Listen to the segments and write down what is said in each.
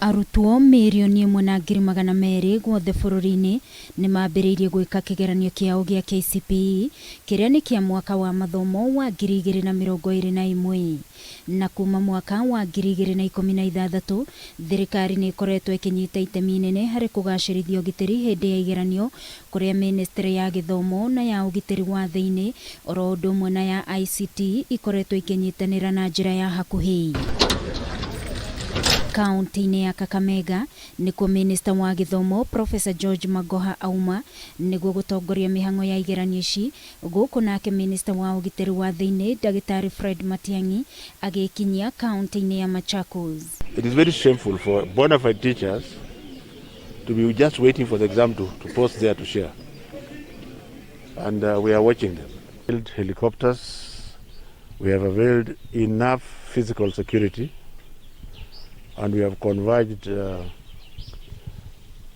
Arutwo 1,200,000 guothe bũrũri-inĩ nĩ mambĩrĩirie gwĩka kĩgeranio kĩao gĩa KCPE kĩrĩa nĩ kĩa mwaka wa mathomo wa 2021. Na kuma mwaka wa 2016, thirikari nĩ ĩkoretwo ĩkĩnyita itemi inene harĩ kũgacĩrithia ũgitĩri hĩndĩ ya igeranio kũrĩa mĩnĩstrĩ ya gĩthomo na ya ũgitĩri wa thĩinĩ oro ũndũ ũmwe na ya ICT ikoretwo ikĩnyitanĩra na njĩra ya hakuhĩ. Kaunti-inĩ ya Kakamega nĩkuo mĩnĩsta wa gĩthomo Professor George Magoha auma nĩguo gũtongoria mĩhang'o ya igeranio ici. Gũkũ nake mĩnĩsta wa ũgitĩri wa thĩinĩ Ndagĩtarĩ Fred Matiang'i agĩkinyia kaunti-inĩ ya Machakos. It is very shameful for bona fide teachers to be just waiting for the exam to post there to share. And we are watching them. Helicopters, we have availed enough physical security, and we have converged the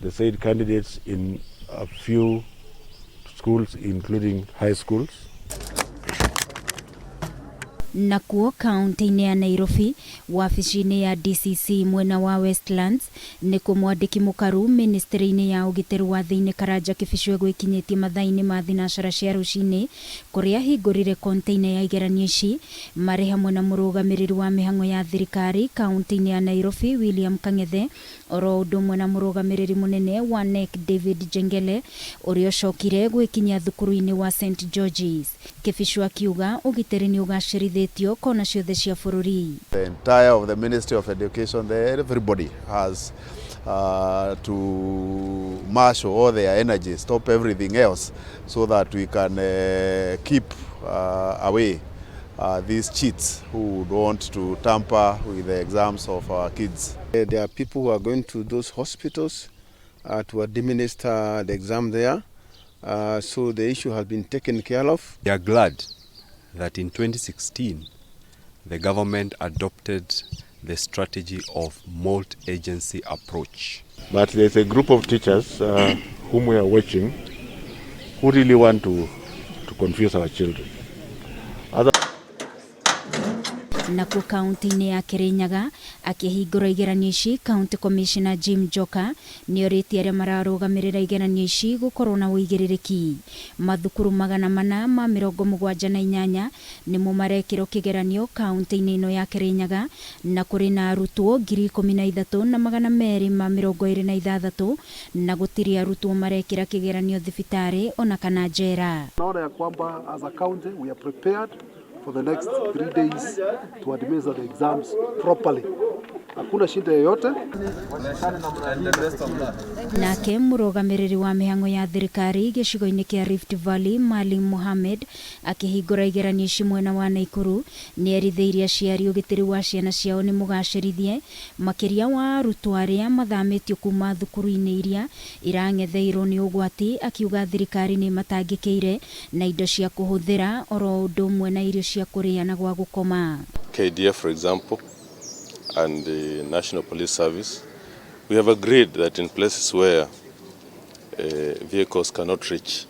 said candidates in a few schools, including high schools. Nakuo kaunti-inĩ ya Nairobi, wabici-inĩ ya DCC mwena wa Westlands nĩkuo mwandĩki mũkaru mĩnĩstrĩ-inĩ ya ũgitĩri wa thĩinĩ Karanja Kibicho egwĩkinyĩtie mathaa-inĩ ma thinacara cia rũcinĩ kũrĩa ahingũrire konteina ya igeranio ici marĩ hamwe na mũrũgamĩrĩri wa mĩhang'o ya thirikari kaunti-inĩ ya Nairobi William Kang'ethe oro ũndũ ũmwe na mũrũgamĩrĩri mũnene wa KNEC David Njengele ũrĩa ũcokire gwĩkinyia thukuru-inĩ wa St George's. Kibicho akiuga ũgitĩri nĩ ũgacĩrithĩtio kona ciothe cia bũrũri. The entire of the Ministry of Education, everybody has to marshal all their energy, stop everything else, so that we can keep away these cheats who would want to tamper with the exams of our kids. There are people who are going to those hospitals to administer the exam there. So the issue has been taken care of. We are glad that in 2016 the government adopted the strategy of multi-agency approach. But there's a group of teachers whom we are watching who really want to confuse our children. Other Nakuo kaunti-inĩ ya Kirinyaga, akĩhingũra igeranio ici, County Commissioner Jim Njoka nĩorĩtie arĩa mararũgamĩrĩra igeranio ici gũkorwo na ũigĩrĩrĩki. Mathukuru 478 nĩmo marekĩrwo kĩgeranio kaunti-inĩ ĩno ya Kirinyaga na kũrĩ na arutwo 13,226 na gũtirĩ arutwo marekĩra kĩgeranio thibitarĩ ona kana njera. Naona ya kwamba as a county we are prepared for the next 3 days to administer the exams properly. Hakuna shida yoyote. Nake mũrũgamĩrĩri wa mĩhang'o ya thirikari gĩcigo-inĩ kĩa Rift Valley Maalim Mohamed akĩhingũra igeranio ici mwena wa Naikuru nĩerithĩirie aciari ũgitĩri wa ciana ciao nĩ mũgacĩrithie makĩria wa arutwo arĩa mathamĩtio kuma thukuru-inĩ iria irang'etheirwo nĩ ũgwati, akiuga thirikari nĩ ĩmatangĩkĩire na indo cia kũhũthĩra oro ũndũ ũmwe na irio cia kũrĩa na gwa gũkoma. KDF, for example, and the National Police Service, we have agreed that in places where vehicles cannot reach,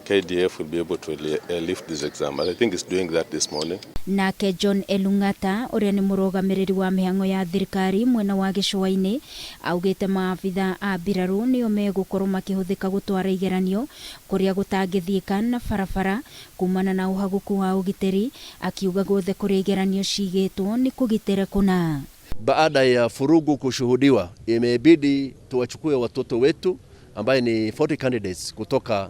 KDF will be able to airlift this exam. And I think it's doing that this morning. Nake John Elung'ata ũrĩa nĩ mũrũgamĩrĩri wa mĩhang'o ya thirikari mwena wa gĩcũa-inĩ augĩte maabitha a mbirarũ nĩo megũkorwo makĩhũthĩka gũtwara igeranio kũrĩa gũtangĩthiĩka na barabara kumana na ũhagũku wa ũgitĩri, akiuga guothe kũrĩa igeranio cigĩtwo nĩ kũgitĩre kũna. Baada ya vurugu kushuhudiwa, imebidi tuwachukue watoto wetu ambaye ni 40 candidates kutoka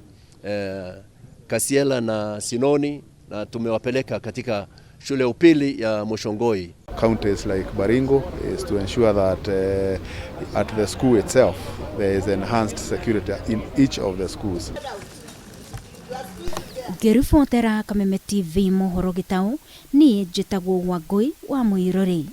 Kasiela na Sinoni na tumewapeleka katika shule ya upili ya Moshongoi. Counties like Baringo is to ensure that at the school itself there is enhanced security in each of the schools. Ngĩribotera Kameme TV mohoro gĩtaũ, niĩ njĩtagwo Wangũi wa Mũirũrĩ.